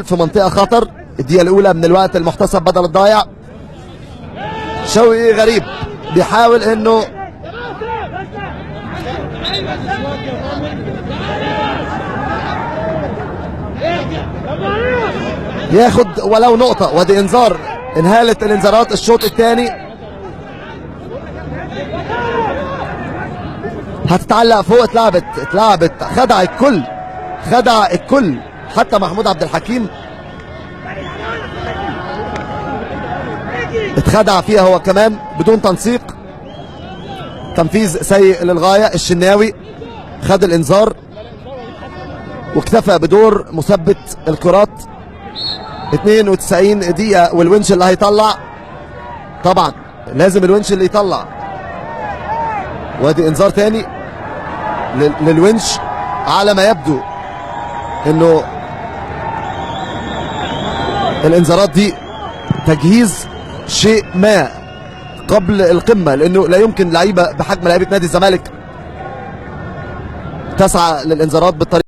فاول في منطقة خطر. الدقيقة الاولى من الوقت المحتسب بدل الضايع. شوقي غريب بيحاول انه ياخد ولو نقطة، وادي انذار. انهالت الانذارات الشوط الثاني. هتتعلق فوق، اتلعبت، خدع الكل، خدع الكل، حتى محمود عبد الحكيم اتخدع فيها هو كمان بدون تنسيق. تنفيذ سيء للغاية. الشناوي خد الانذار واكتفى بدور مثبت الكرات. 92 دقيقة، والونش اللي هيطلع، طبعا لازم الونش اللي يطلع. وادي انذار تاني للونش، على ما يبدو انه الانذارات دي تجهيز شيء ما قبل القمة، لانه لا يمكن لعيبة بحجم لعيبة نادي الزمالك تسعى للانذارات بالطريقة.